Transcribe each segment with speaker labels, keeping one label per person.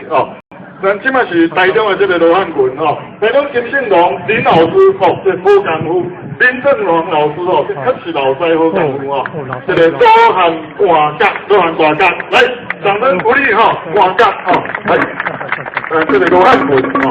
Speaker 1: 哦。咱這擺是台中的這個羅漢拳吼，台中金信龍林老師吼，這好功夫，林正龍老師吼，這確實老師好功夫吼，這個羅漢掛角，羅漢掛角，來，掌聲鼓勵吼，掛角吼，來，這個羅漢拳吼。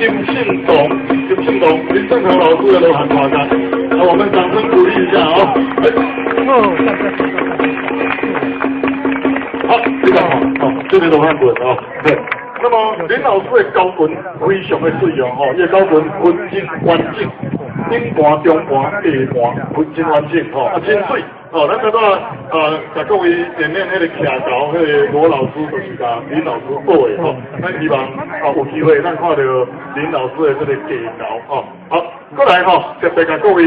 Speaker 1: 金信龍，金信龍，林正和老師的羅漢掛角，那我們掌聲鼓勵一下啊！
Speaker 2: 哦，
Speaker 1: 好，這個好，哦，這個羅漢拳哦，對。那麼林老師的勾拳非常的水哦，吼，伊的勾拳分真完整，頂盤、中盤、下盤分真完整，吼，啊真水。哦，咱拄仔共各位前面彼個徛猴，彼個羅老師就是共林老師學的吼。咱希望啊有機會，咱看著林老師的這個技巧吼。好，過來吼，特別共各位。